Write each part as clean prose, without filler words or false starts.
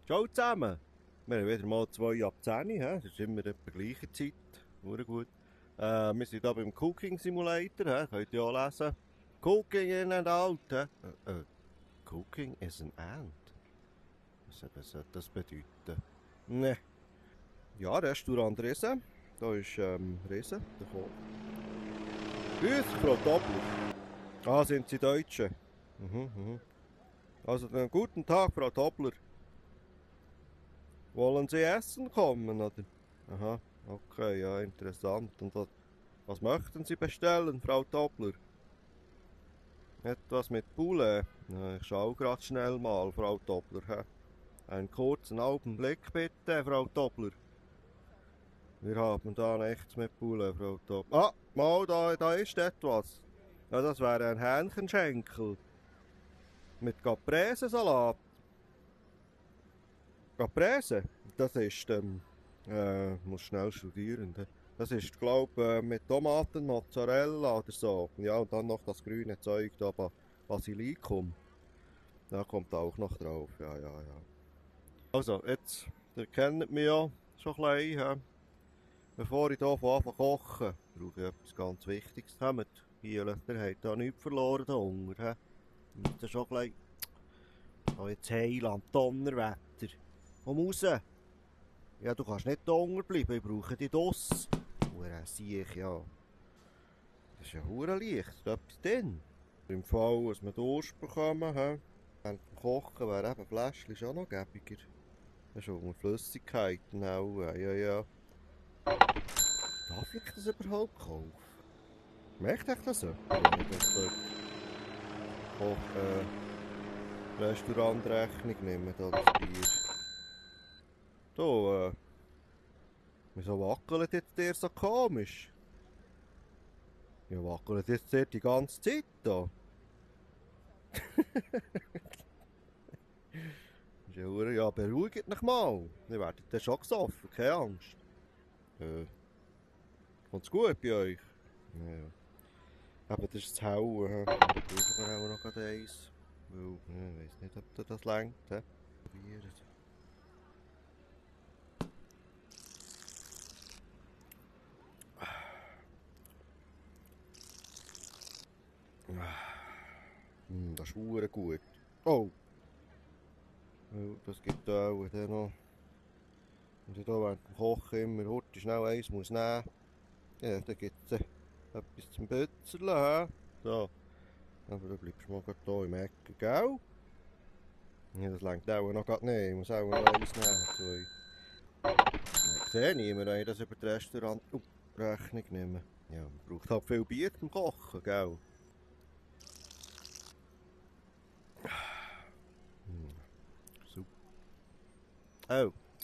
Ciao zusammen! Wir haben wieder mal 2 ab 10, he? Das ist immer etwa die gleiche Zeit. Sehr gut. Wir sind hier beim Cooking Simulator, he? Könnt ihr auch lesen. Cooking in an Out, he? Cooking is an Ant. Was soll das bedeuten? Ne. Ja, Restaurant Riese. Da ist Riese, der Koch. Grüß, Frau Doppler. Ah, sind Sie Deutsche? Mhm. Also, guten Tag, Frau Doppler. Wollen Sie essen kommen, oder? Aha, okay, ja, interessant. Und was möchten Sie bestellen, Frau Doppler? Etwas mit Poulet? Na, ich schau grad schnell mal, Frau Doppler. Hä? Einen kurzen Augenblick bitte, Frau Doppler. Wir haben da nichts mit Poulet, Frau Doppler. Ah, mal, da ist etwas. Ja, das wäre ein Hähnchenschenkel. Mit Caprese-Salat. Caprese? Das ist, muss schnell studieren. Das ist, glaube mit Tomaten, Mozzarella oder so. Ja, und dann noch das grüne Zeug da, Basilikum. Da kommt auch noch drauf, ja. Also, jetzt, ihr kennt mich ja schon ein bisschen. He? Bevor ich hier anfange zu kochen, brauche ich etwas ganz Wichtiges. Kommt, Giele, ihr habt da nichts verloren da unten. He? Ihr müsst schon gleich... Oh, jetzt Heiland, Donnerwetter. Komm raus! Ja, du kannst nicht da unten bleiben, ich brauche dich draus. Hure Siech, ja. Das ist ja hure leicht, ist etwas drin. Im Fall, dass wir Durst bekommen, während dem Kochen wäre eben Fläschchen schon noch gäbiger. Das ist auch Flüssigkeiten auch, ja. Darf ich das überhaupt kaufen? Merkt euch das so? Wenn ich das Restaurantrechnung nehme, da das Bier. Da, wieso wackelt jetzt der so komisch? Ja, wackelt jetzt der die ganze Zeit da? Ja, beruhigt euch mal. Ihr werdet dann schon gesoffen, keine Angst. Kommt's gut bei euch? Ja. Aber das ist das Hauen. Da brauchen wir auch noch gerade eins. Weil, ich weiss nicht, ob das längt. Probieren. Das ist verdammt gut. Oh! Das gibt auch dann noch. Und ich hier während dem Kochen immer heute schnell eins muss nehmen. Ja, dann gibt es etwas zum Bützerl. So. Aber du bleibst mal gerade hier im Ecken, gell? Ja, das längt auch noch gerade nicht. Ich muss auch noch eins nehmen. 2. Ich sehe niemand, wenn ich das über die Restaurant-Rechnung nehme. Ja, man braucht halt viel Bier zum Kochen, gell? Super.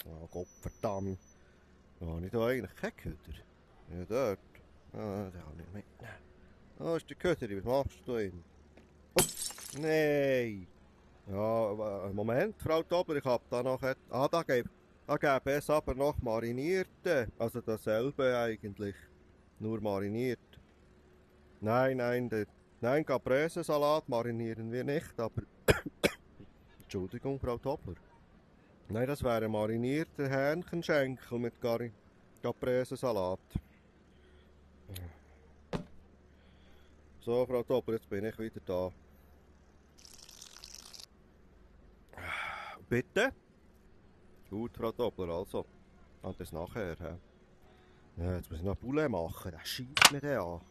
Oh, Gottverdammt. Da habe ich da eigentlich keinen Köder. Ja, dort. Ah, den kann ich mitnehmen. Ah, ist der Köder, was machst du denn? Oh, nein! Ja, Moment, Frau Dober, ich hab da noch... da gäbe es aber noch marinierte. Also dasselbe eigentlich. Nur mariniert. Nein, Caprese-Salat marinieren wir nicht, aber... Entschuldigung, Frau Doppler. Nein, das wäre marinierter Hähnchenschenkel mit Caprese-Salat. So, Frau Doppler, jetzt bin ich wieder da. Bitte? Gut, Frau Doppler, also. Und das nachher, hä? Ja, jetzt muss ich noch Poulet machen, das schießt mir den an.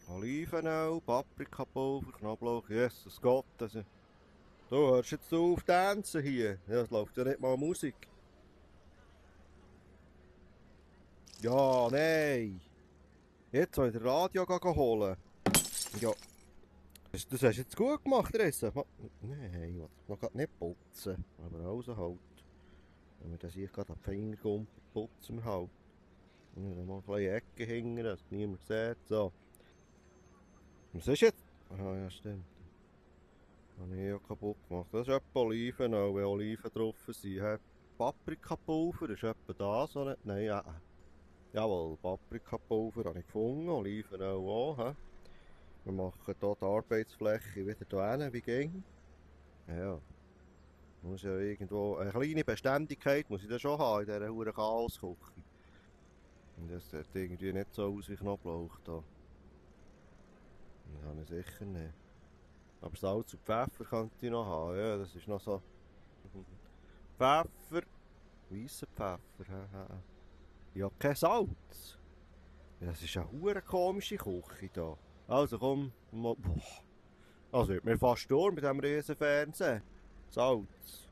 Olivenöl, Paprikapulver, Knoblauch, Jesus Gott, also... Du hörst jetzt auf tanzen hier. Ja, es läuft ja nicht mal Musik. Ja, nein. Jetzt soll ich das Radio holen. Ja. Das hast du jetzt gut gemacht, Risse. Nein, ich will noch grad nicht putzen. Aber also halt. Wenn wir das hier gerade am Finger kommt, putzen wir halt. Und dann mal ein bisschen Ecke hängen, dass niemand sieht. So. Was ist jetzt? Ah ja, stimmt. Habe ich ja kaputt gemacht. Das ist etwa Olivenöl, wenn Oliven drauf sind. Paprikapulver ist etwa das, oder? Nein, ja. Jawohl, Paprikapulver habe ich gefunden, Olivenöl auch. Wir machen hier die Arbeitsfläche wieder hin, wie ging. Ja. Muss ja irgendwo eine kleine Beständigkeit muss ich da schon haben in dieser huren Chaos-Küche. Und das sieht irgendwie nicht so aus wie Knoblauch da. Das habe ich sicher nicht. Aber Salz und Pfeffer könnte ich noch haben, ja, das ist noch so. Pfeffer, weißer Pfeffer, ja, kein Salz. Ja, das ist eine hure komische Küche da. Also komm, boah. Also wird mir fast Sturm mit diesem riesen Fernsehen. Salz.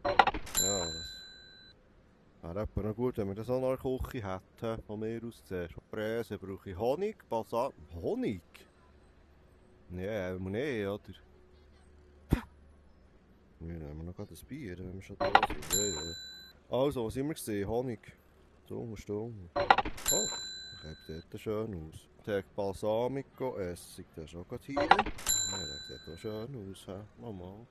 Ja, das wäre etwa noch gut, wenn wir das auch noch eine Küche hätten, von mir aus zuerst. Präse brauche ich Honig, Balsam... Honig? Nee, nicht, oder? Wir nehmen noch gerade ein Bier, wenn wir schon da sind. Ja, ja. Also, was sind wir gesehen? Honig. Stunde. Oh, das sieht schön aus. Der Balsamico, Essig, der ist auch gerade hier. Ja, der sieht auch schön aus. Mal.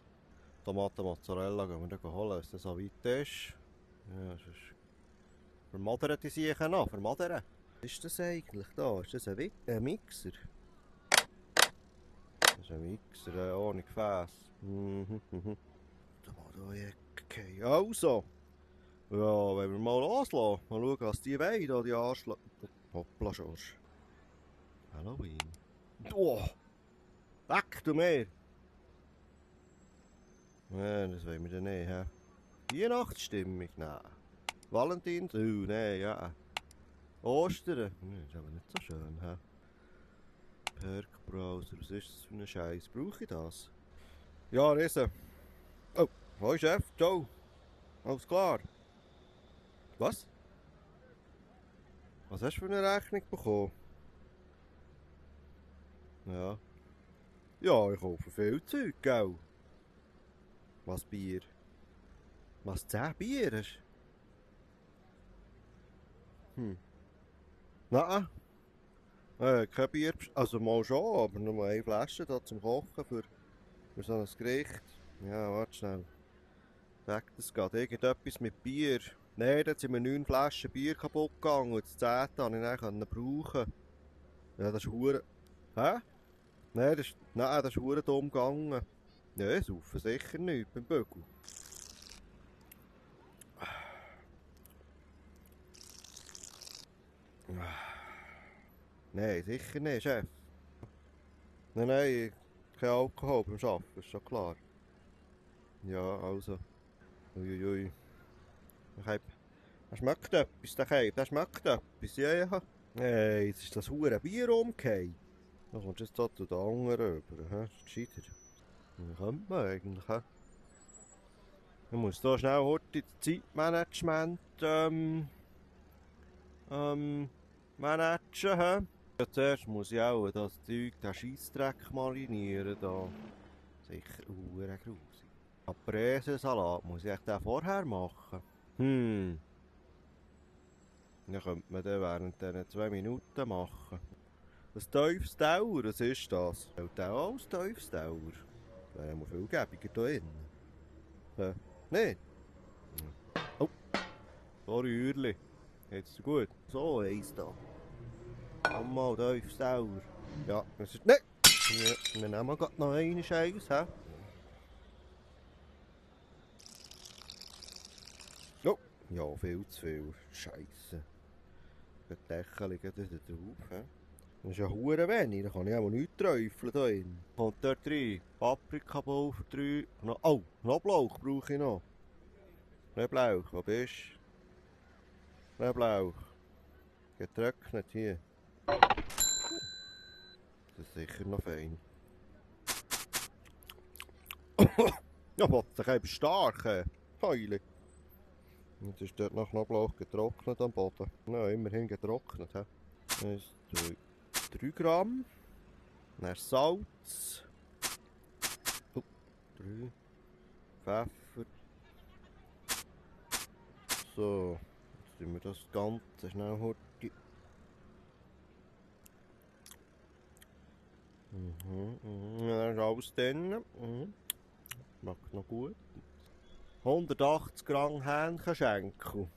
Tomaten Mozzarella gehen wir dann holen, wenn es so weit ist. Ja, sonst vermodern die Siechen noch, vermodern. Was ist das eigentlich da? Ist das ein Mixer? Das ist ein Mixer, ohne Gefäß. Okay, also. Ja, wenn wir mal loslassen. Mal schauen, was die wollen, da die Arschloch. Hoppla, Schorsch. Halloween. Oh! Weg, du mehr! Nein, das wollen wir dann nicht, hä? Weihnachtsstimmung? Nein. Valentins? Nein, ja. Ostern? Das ist aber nicht so schön, hä? Perk-Browser, was ist das für ein Scheiß? Brauche ich das? Ja, Riese. Oh, hoi Chef, ciao. Alles klar. Was? Was hast du für eine Rechnung bekommen? Ja. Ja, ich kaufe viel Zeug, gell? Was Bier? Was 10 Bier hast? Nein. Kein Bier, also mal schon, aber nur eine Flasche da zum Kochen für so ein Gericht. Ja, warte schnell. Weg, das geht irgendetwas mit Bier. Nein, da sind mir 9 Flaschen Bier kaputt gegangen und das 10. konnte ich dann brauchen. Ja, das ist hure. Hä? Nein, das ist hure dumm gegangen. Nein, saufen sicher nicht beim Bügel. Nein, sicher nicht, Chef. Nein, kein Alkohol beim Arbeiten, ist schon klar. Ja, also. Uiuiui. Er schmeckt etwas, der Keib, der schmeckt etwas, ja. Hey, jetzt ist das hure Bier umgekehrt. Dann kommst du jetzt da zu den anderen rüber, hä? Das ist gescheiter. Wie könnte man eigentlich, hä? Man muss hier schnell heute das Zeitmanagement, managen, hä? Ja, zuerst muss ich auch das Zeug, den Scheissdreck marinieren, da. Sicher hure grusig. Caprese-Salat, muss ich echt den vorher machen? Dann könnte man den während diesen 2 Minuten machen. Ein tiefes Dauer, was ist das? Hält der auch als tiefes Dauer? Das wäre ja mal viel gäbiger hier drin. Nicht? Oh, sorry Uhrli. Geht's dir gut? So, eins da. Komm mal, tiefes Dauer. Ja, das ist... Nein! Wir nehmen gerade noch einen Scheiß, hä? Oh, ja, viel zu viel. Scheisse. Die Deckel liegen wieder drauf, hä? Das ist ja hure wenig, da kann ich auch nichts träufeln hier drin. Kommt dort rein. Paprikapulver 3. Oh, Knoblauch brauche ich noch. Knoblauch, wo bist du? Knoblauch. Getrocknet hier. Das ist sicher noch fein. Ja, was, der Keib ist stark, Heilig. Jetzt ist dort noch Knoblauch getrocknet am Boden. Ja, immerhin getrocknet, hä? 1, 2, 3 Gramm. Dann Salz. 3. Pfeffer. So, jetzt tun wir das Ganze schnell heute. Dann ist alles drin. Schmeckt noch gut. 180 Gramm Hähnchenschenkel.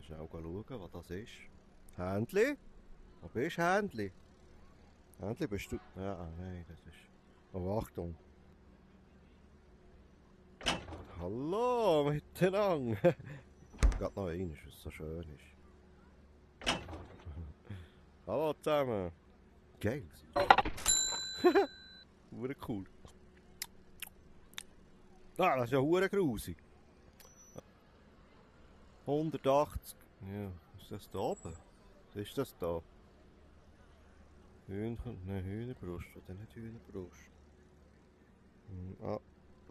Schnell schauen, was das ist. Händli? Wo bist du, Händli? Händli, bist du... Ja, nein, das ist... Oh, Achtung. Hallo miteinander. Gerade noch einer, was so schön ist. Hallo zusammen. Geil. Hure cool. Ah, das ist ja hure grusig. 180. Ja, was ist das da oben? Was ist das da? Hühnchen, nein, Hühnerbrust, oder nicht Hühnerbrust? Ah,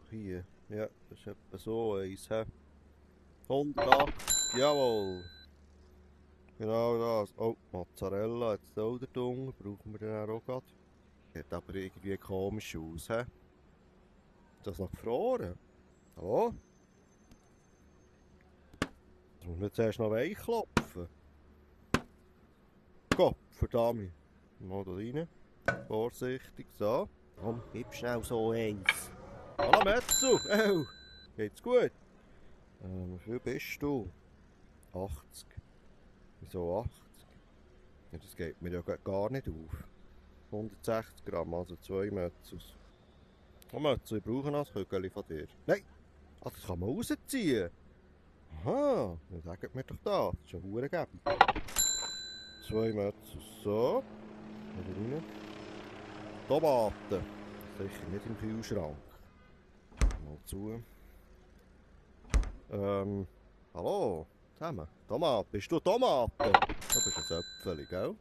hier. Ja, das ist etwa so eins, hä? 180, jawohl. Genau das. Oh, Mozzarella, jetzt auch der Dung, brauchen wir den auch gerade. Sieht aber irgendwie komisch aus, hä? Ist das noch gefroren? Hallo? Das muss man jetzt erst noch weichklopfen. Gott, verdammt. Mal da rein. Vorsichtig, so. Komm, gib schnell so eins. Hallo Metzu! Oh, geht's gut? Wie viel bist du? 80. Wieso 80? Ja, das geht mir ja gar nicht auf. 160 Gramm, also 2 Metzus. Oh Metzu, ich brauche noch ein Kügel von dir. Nein! Ah, das kann man rausziehen. Aha, dann sagt mir doch das. Das ist ein Hurengeber. 2 Metzus, so. Wieder rein. Tomaten. Sicher nicht im Kühlschrank. Mal zu. Hallo, zusammen. Tomat, bist du Tomate? Du bist ein Söpfeli, gell?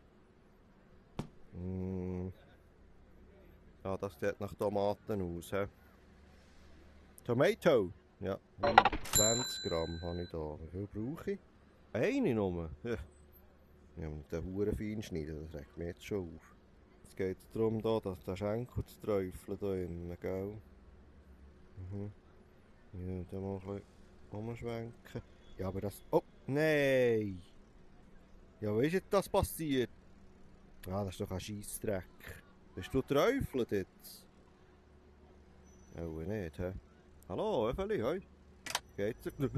Ja, das sieht nach Tomaten aus, hä? Tomato. Ja, 120 Gramm habe ich da. Wie viel brauche ich? Eine nur? Ja. Ich muss den Huren fein schneiden, das regt mich jetzt schon auf. Es geht darum, da, dass der Schenkel zu träufeln hier innen, gell? Ja, dann mal ein bisschen umschwenken. Ja, aber das... Oh, nein! Ja, wie ist jetzt das passiert? Ah, das ist doch ein Scheissdreck. Bist du träufelt jetzt? Oh, nicht, hä? Hallo, Öffeli, hoi. Geht's dir?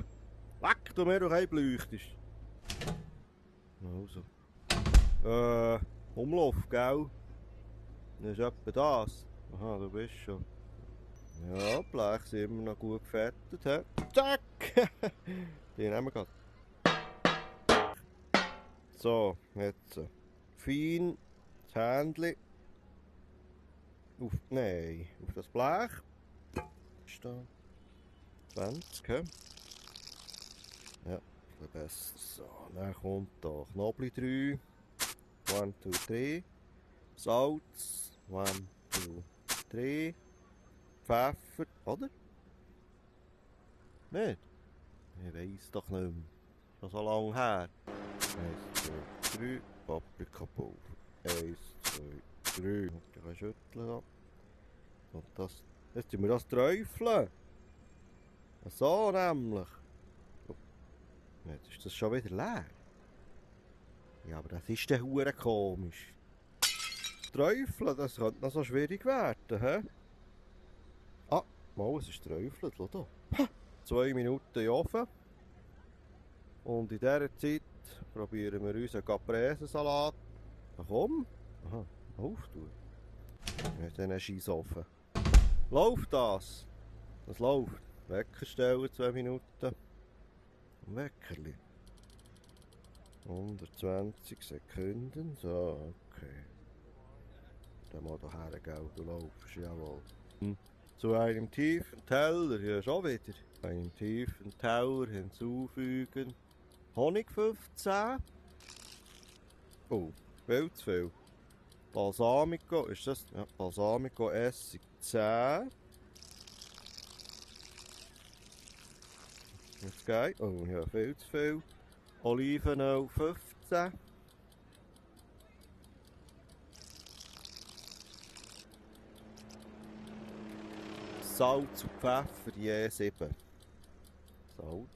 Leck, du mir doch einbleuchtest. Also. Umlauf, gell? Das ist etwa das. Aha, du bist schon. Ja, die Bleche sind immer noch gut gefettet, hä? Zack! Die nehmen wir gerade. So, jetzt. Fein. Das Händchen. Nein, auf das Blech. Ist da. 20, hä? Ja, ein besser. So, dann kommt da Knoblauch 3. 1, 2, 3. Salz. 1, 2, 3. Pfeffer, oder? Nicht? Ich weiss doch nicht mehr. Schon so lange her. 1, 2, 3. Paprikapulver. 1, 2, 3. Dann schütteln da. Und das. Jetzt tun wir das träufeln. So nämlich. Oh. Jetzt ist das schon wieder leer. Ja, aber das ist dann hure komisch. Träufeln, das könnte noch so schwierig werden, hä? Ah, mal, es ist träufelt, schau da. 2 Minuten in den Ofen. Und in dieser Zeit probieren wir unseren Caprese-Salat. Na komm. Aha, auftun. Mit diesen Scheissofen. Läuft das? Das läuft. Wecker stellen, 2 Minuten. Weckerli. 120 Sekunden. So, okay. Dann mal hierher, gell, du laufst, jawohl. Zu einem tiefen Teller, ja schon wieder. Einem tiefen Teller hinzufügen. Honig 15. Oh, viel zu viel. Balsamico, ist das? Ja, Balsamico Essig 10. Jetzt geht. Oh ja, viel zu viel. Olivenöl 15. Salz und Pfeffer je 7. Salz.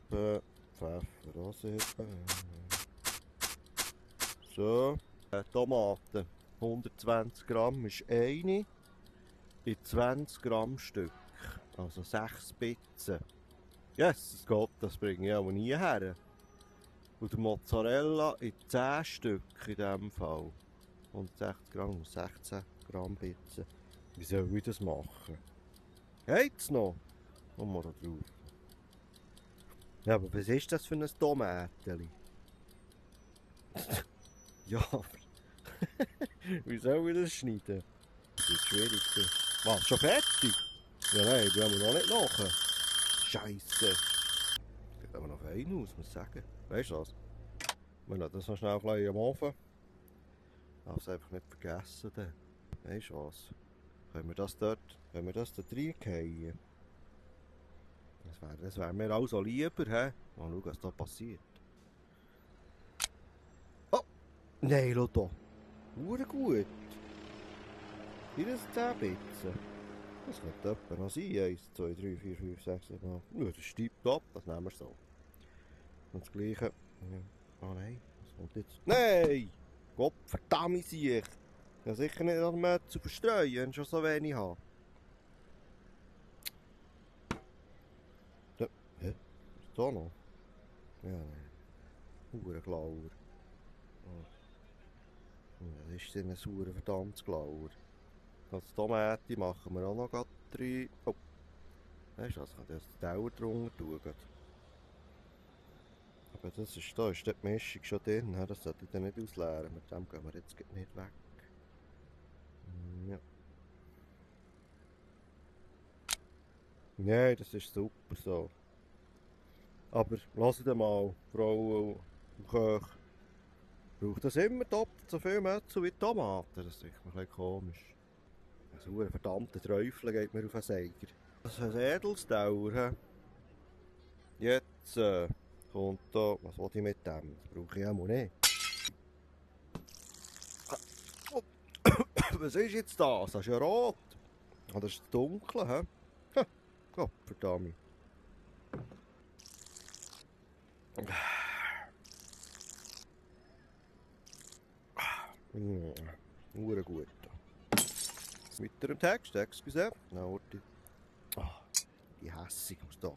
7. Pfeffer auch 7. So. Tomaten. 120 Gramm ist eine. In 20 Gramm Stück. Also 6 Spitzen. Yes, es geht, das bringe ich auch nie her. Und der Mozzarella in 10 Stück in diesem Fall. 160 Gramm und 16 Gramm Pizza. Wie soll ich das machen? Geht's noch? Komm mal da drauf. Ja, aber was ist das für ein Tomäteli? Ja, aber wie soll ich das schneiden? Das wird schwierig. Was, schon fertig? Ja, nein, die haben wir noch nicht nachher. Scheisse. Sieht aber noch fein aus, muss ich sagen. Weißt du was? Wir lassen das noch schnell ein bisschen am Ofen. Darf es einfach nicht vergessen. Dann. Weißt du was? Können wir das dort reingehen? Das wär mir also lieber, hä? Mal schauen, was da passiert. Oh! Nein, schau da. Hure gut. Wie das 10 Bitzen. Das könnte etwa noch sein. 1, 2, 3, 4, 5, 6, 7, 8. Ja, das stimmt ab. Das nehmen wir so. Und das Gleiche. Oh nein, was kommt jetzt? Nein! Gott verdammt sich! Ja, sicher nicht noch mehr zu verstreuen, wenn ich schon so wenig habe. Da, hä? Ist da noch? Ja, nein. Glauer. Oh. Ja, das ist ein sauer verdammtes Glauer. Das Tomate machen wir auch noch grad rein. Oh, weißt du was, ich kann das Teller drunter tun. Aber das ist, da ist die Mischung schon drin, das sollte ich dann nicht ausleeren. Mit dem gehen wir jetzt nicht weg. Ja. Nein, das ist super so. Aber lasst mal, Frau und Köch. Braucht das immer doppelt so viel Mütze wie Tomaten? Das ist mir ein bisschen komisch. So ein verdammter Träufel geht mir auf den Seiger. Das ist ein Edelstauer. Jetzt kommt da. Was will ich mit dem? Das brauche ich auch mal nicht. Was ist jetzt das? Das ist ja rot. Ah, das ist das Dunkle, hä? Gott verdammt. Nur gut. Weiter im Text, excuse. Na, warte. Ah, die hässig aus da.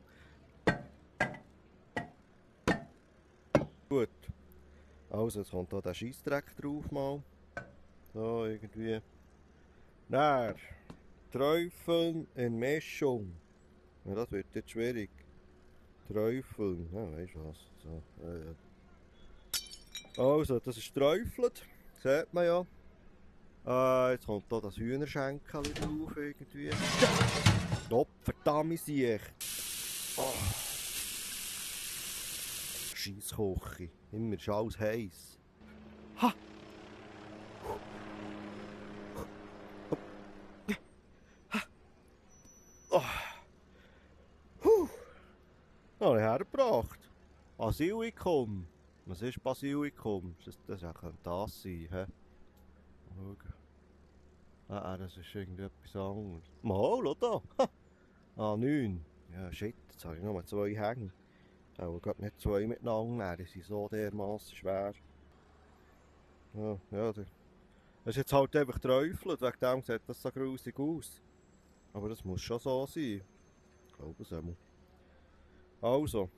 Gut. Also, jetzt kommt da der Scheissdreck drauf mal. So, irgendwie. Dann, Träufeln in Mischung. Ja, das wird jetzt schwierig. Träufeln, ja, weißt du was. So, Also, das ist träufelt. Sieht man ja. Jetzt kommt da das Hühnerschenkel drauf irgendwie. Gott verdammt sich. Oh. Scheisskoche. Immer ist alles heiß. Ha! Oh. Puh. Habe ich hergebracht. Basilikum. Was ist Basilikum? Das könnte das sein, hä? Mal schauen. Ah, das ist irgendetwas anderes. Mal, schau da. A9. Ja, shit, jetzt habe ich nur 2 Hänge. Aber gerade nicht 2 miteinander, die sind so dermaßen schwer. Ja, das ist jetzt halt einfach träufelt, wegen dem sieht das so grusig aus. Aber das muss schon so sein. Ich glaube es einmal. Also,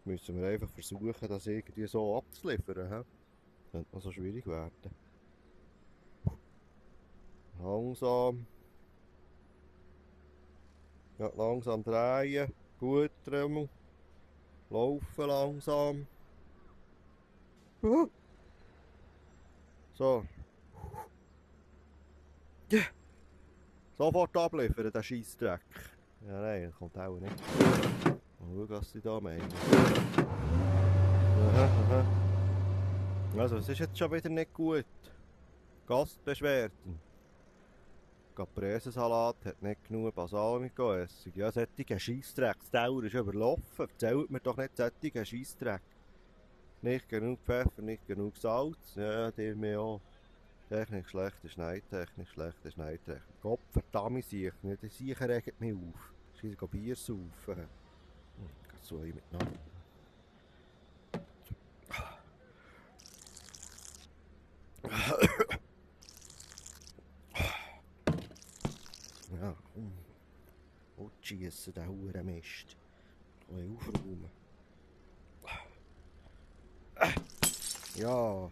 müssen wir einfach versuchen, das irgendwie so abzuliefern. He? Könnte noch so schwierig werden. Langsam. Ja, langsam drehen. Gut, Tremmel. Laufen langsam. So. Yeah. Sofort abliefern, den Scheissdreck. Ja, nein, das kommt auch nicht. Mal schauen, was sie da meinen. Aha. Also, es ist jetzt schon wieder nicht gut. Gastbeschwerden. Caprese-Salat hat nicht genug Balsamico-Essig. Ja, solche Scheissdreck. Das Teller ist überlaufen. Erzählt mir doch nicht solche Scheissdreck. Nicht genug Pfeffer, nicht genug Salz. Ja, dir mir auch. Technik schlechte Schneidtechnik, schlechte Schneidtechnik. Gott verdammt sich. Die Siechen regen mich auf. Ich will Bier saufen. Geht so ein miteinander. Ja, komm. Und schiessen, den Hurenmist. Ein bisschen aufräumen. Ja.